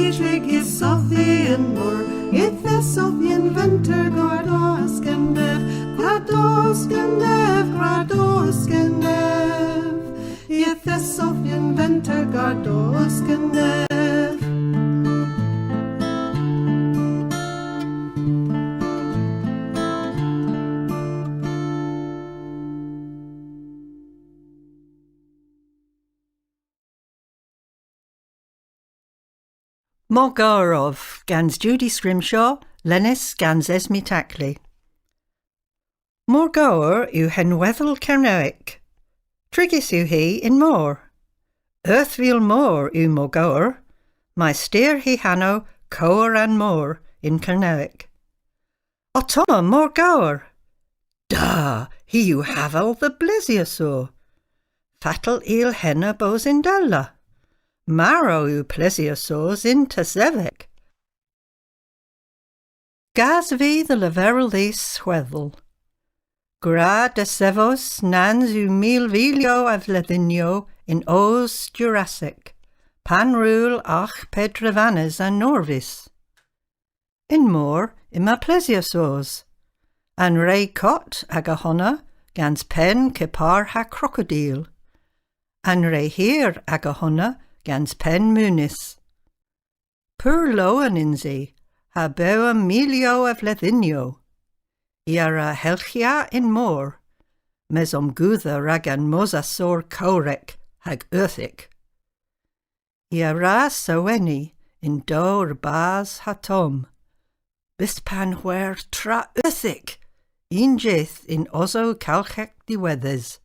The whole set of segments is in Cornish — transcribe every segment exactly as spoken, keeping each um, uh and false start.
Trigys ov vy y'n mor, yth esov yn venter, gwra dos gendev, gwra dos gendev, gwra dos gendev. Yth esov yn venter, gwra dos gendev. Morgowr ov, gans Judy Scrimshaw, lennys gans Esme Tackley. Morgowr yw henhwedhel Kernewek. Trigys yw hi y'n mor. Euthvil mor yw Morgowr, may styr hy hanow Kowr an Mor yn Kernewek. Ottomma Morgowr! Da, hi yw haval dhe blesiosor. Fatel yll henna bos yndella? Marow yw plesiosors yn tasevek. Gas vy dhe leverel dhis hwedhel. Gwra desevos nans yw milvylyow a vledhynnyow y'n Oos Jurassek, pan rewl arghpedrevanes an norvys. Y'n mor yma plesiosors. An re kott aga honna gans penn kepar ha krokodil. An re hir aga honna gans penn munys. Pur lowen yns i, ha bewa milyow a vledhynnyow. I a wra helghya y'n mor, mes omgudha rag an mosasor kowrek hag euthyk. I a wra seweni y'n dowr bas ha tomm, bys pan hwer tra euthyk, unn jydh y'n osow kalghek diwedhes.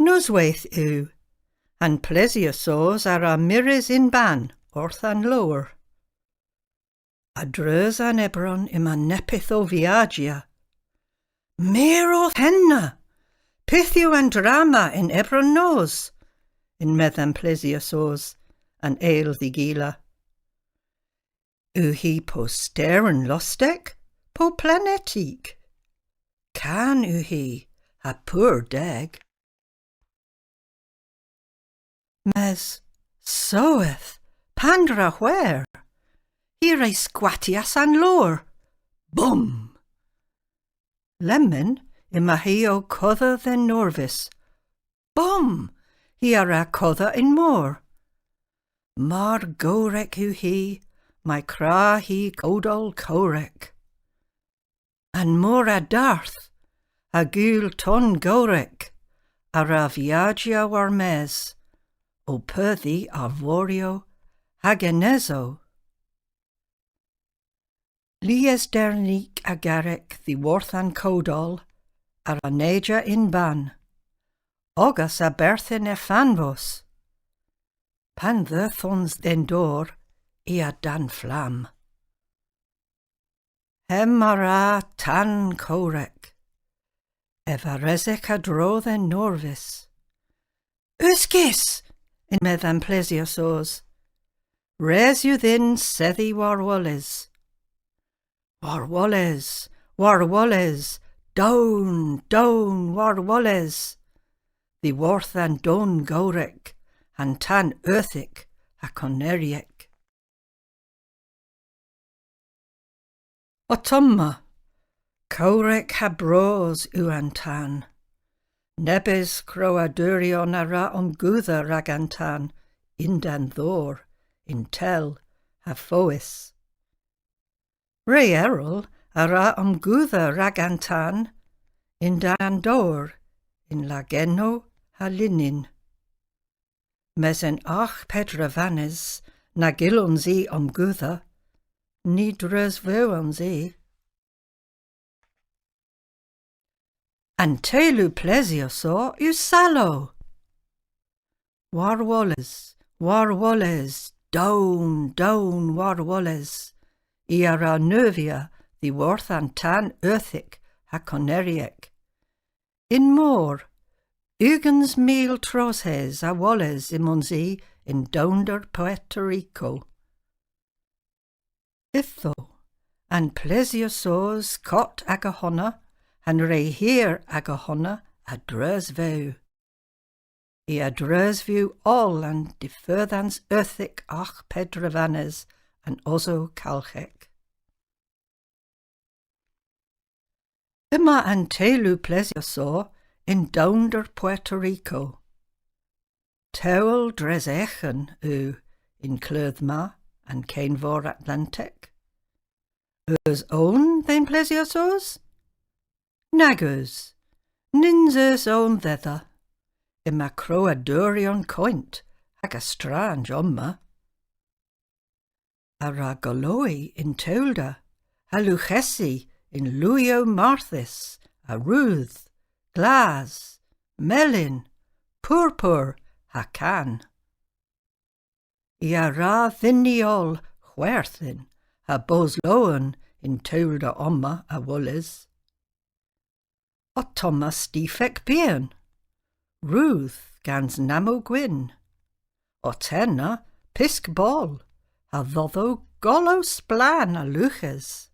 Nosweyth yw, an plesiosors a wra mires yn-bann orth an loor. A-dreus an ebron yma neppyth ow viajya. Mir orth henna! Pyth yw an dra ma yn Ebron Nos? Yn-medh an plesiosors, an eyl dh'y gila. Yw hi po steren lostek, po planetik? Kan yw hi, ha pur deg. Mes, soweth, pandra hwer! Hi re skwatyas an loor. Boom! Lemmyn yma hi ow kodha dhe'n norvys. Boom! Hi a wra kodha y'n mor. Mar gowrek yw hi, may kra hi kowdoll kowrek. An mor a dardh, ha gul tonn gowrek, a wra viajya war-mes, ow peudhi arvoryow hag enesow. Lies Dernik a garrek dhiworth an kowdoll a wra neyja yn-bann, ogas a berthyn efanvos. Pan dheuthons dhe'n dor, i a danflamm. Hemm a wra tan kowrek. Ev a resek a-dro dhe'n norvys. Uskis! Yn-medh an plesiosors. Res yw dhyn sedhi war-woles. War-woles, war-woles, down, down, war-woles. Dhiworth an don gowrek, ha'n tan euthyk ha konneryek. Ottomma, kowrek ha bras yw an tan. Nebes kroaduryon a wra omgudha rag an tan, yn-dann dhowr, yn tell, ha fowys. Re erel a wra omgudha rag an tan, yn-dann an dowr, yn lagennow ha linen. Mes y'n arghpedrevanes na gyllons i omgudha, ny dresvewons i. An teylu plesiosor yw salow. War-woles, war-woles, down, down, war-woles. I a wra neuvya dhiworth an tan euthyk ha konneryek. Y'n mor, ugens mil troos-hys a-woles ymons i yn downder Puerto Rico. Ytho, an plesiosors kott aga honna, ha'n re hir aga honna a-dreus vew. I a dres veu oll an difeudhans euthyk arghpedrevanes an osow kalghek. Yma an teylu plesiosaur yn downder Puerto Rico. Tewl dres eghen yw y'n kleudh ma an Keynvor Atlantek. Eus own dhe'n plesiosaurs? Nag eus. Nyns eus own dhedha. Yma kroaduryon koynt hag astranj omma. A wra golowi yn tewlder, ha lughesi yn liwyow marthys, a rudh, glas, melyn, purpur, ha kan. I a wra dhyn ni oll hwerthin ha bos lowen yn tewlder omma a-woles. Ottomma stifek byghan, rudh gans nammow gwynn. Ottena pysk boll, ha dhodho golow splann a lughes.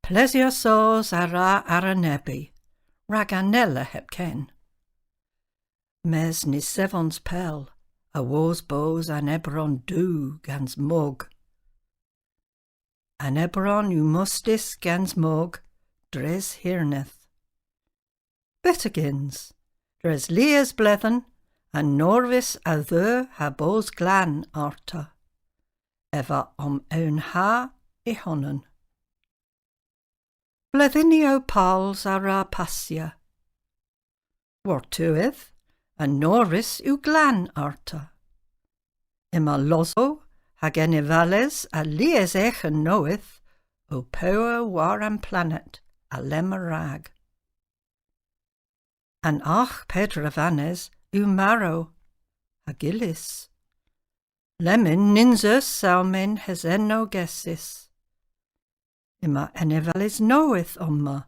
Plesiosaurs a wra aranebi, rag anella hepken. Mes ny sevons pell, awos bos an ebron du gans mog. An ebron yw mostys gans mog dres hirneth. Byttegyns, dres lies bledhen, an norvys a dheu ha bos glan arta. Ev a omewnha y honan. Bledhynnyow pals a wra passya. Wor'tiwedh, an norvys yw glan arta. Yma losow hag enevales a lies eghen nowydh ow pewa war an planet alemma rag. An arghpedrevanes yw marow, ha gyllys. Lemmyn nyns eus saw men hesennow gesys. Yma enevales nowydh omma.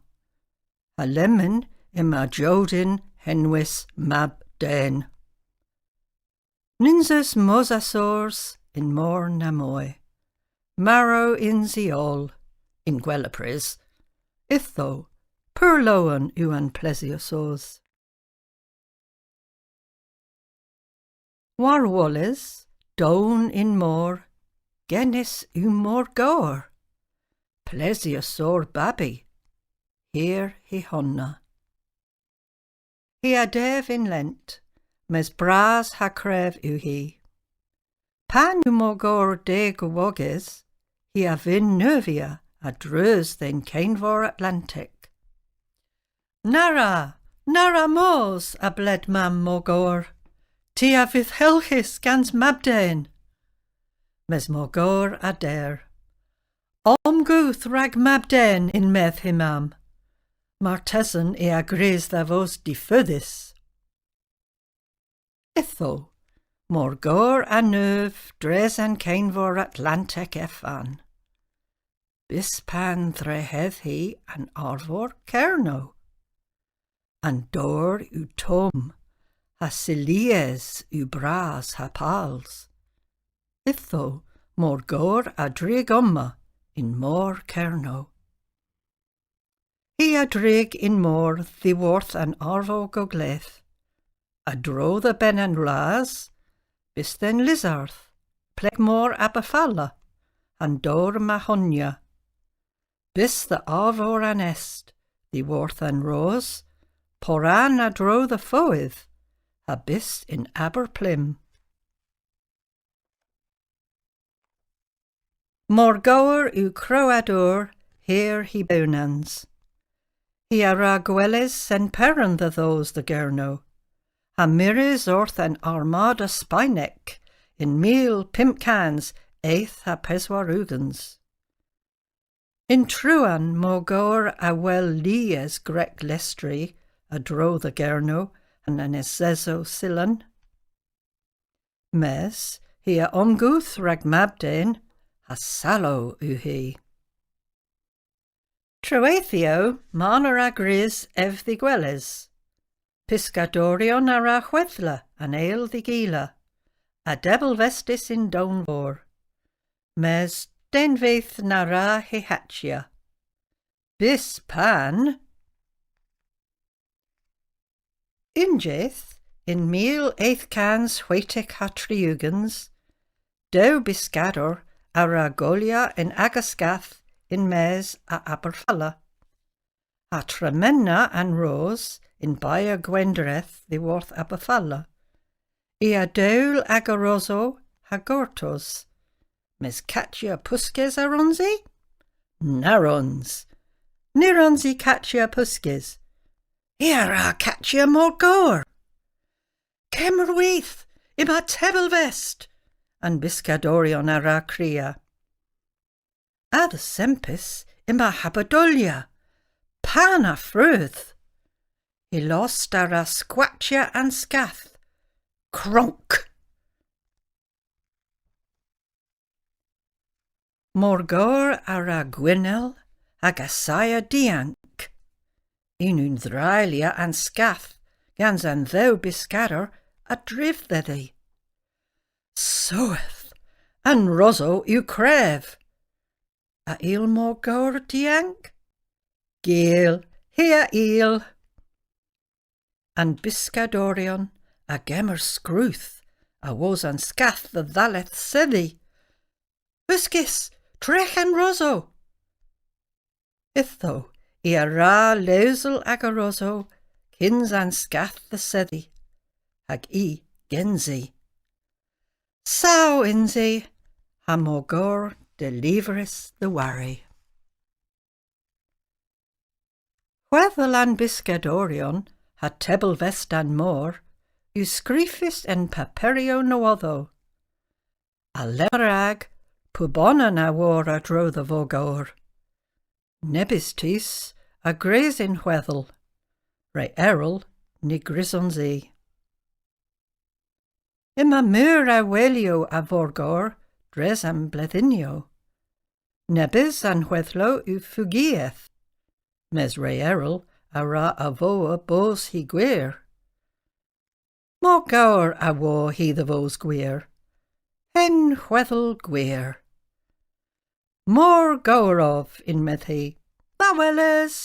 Ha lemmyn yma jowdyn henwys Mab Den. Nyns eus mosasaurs yn mor namoy. Marow yns i oll, yn gwella prys. Ytho, pur lowen yw an plesiosaurs. War-woles, down yn mor, genys yw morgowr. Plesiosaur babi, hir hy honna. Hi a dev yn lent, mes bras ha krev yw hi. Pan yw morgowr degowogys, hi a vynn neuvya a-dreus dhe'n Keynvor Atlantek. Na wra, na wra mos, a bled mamm morgowr. Ty a vydh helghys gans Mab Den. Mes morgowr a der. Omgudh rag Mab Den, yn-medh hy mamm. Martesen i a grys dha vos difeudhys. Ytho, morgowr a neuv dres an Keynvor Atlantek efan. Bys pan dhrehedh hi an arvor Kernow. An dowr yw tomm, ha syllies yw bras ha pals. Ytho, morgowr a drig omma yn mor Kernow. Hi a drig yn mor dhyworth an arvor gogledh. A-dro dhe benn an wlas, bys dhe'n Lysardh, pleg mor Aberfala, an dowr Mahonia. Bys dhe arvor an Est, dhyworth an Ros, poran a-dro dhe Fowydh, ha bys yn Aberplym. Morgowr yw kroadur hir hy bewnans. Hi a wra gweles Sen Peran dhe dhos dhe Gernow, ha mires orth an Armada Spaynek yn mil pymp kans eth ha peswar ugens. Yn truan morgowr a wel lies gwrek lestri a-dro dhe Gernow ha'n enesow Syllan. Mes hi a omgudh rag mab-den ha salow yw hi. Treweythyow marna a grys ev dh'y gweles. Pyskadoryon a wra hwedhla an eyl dh'y gila, a debel vestys yn downvor. Mes denvyth na wra hy hachya. Bys pan. Unn jydh, yn mil eth kans hwetek ha tri ugens, dew byskador a wra golya yn aga skath yn-mes a Aberfala. Ha tremenna an ros yn baya Gwendreth dhyworth Aberfala. I a dewl aga rosow ha gortos. Mes kachya puskes a wrons i? Na wrons. Ny wrons i kachya puskes. I a wra kachya morgowr. Kemmer with, yma tebel vest, an byskadoryon a wra kria. A-dhesempis yma habadolia, pan ha freudh. Y lost a wra skwattya an skath. Kronk! Morgowr a wra gwinel hag assaya diank. Yn unn dreylya an skath gans an dhew byskador a-dryv dhedhi. Soweth, an rosow yw krev. A yll morgowr diank? Gyll, hi a yll. An byskadoryon a gemmer skruth awos an skath dhe dhalleth sedhi. Uskis, tregh an rosow! Ytho, i a wra lewsel aga rosow kyns an skath dhe sedhi, hag i gensi. Saw yns i, ha morgowr delivrys dhe wari. Hwedhel an byskadoryon ha tebel vest an mor yw skrifys yn paperyow nowodhow. A-lemmyn rag, pubonan a wor a-dro dhe Vorgowr. Nebes tus a grys yn hwedhel, re erel ny grysons i. Yma meur a welyow a Vorgowr dres an bledhynnyow. Nebes a'n hwedhlow yw fugieth, mes re erel a wra avowa bos hi gwir. Morgowr a wor hi dhe vos gwir. Hen hwedhel gwir. Morgowr ov, yn-medh hi. Dha weles!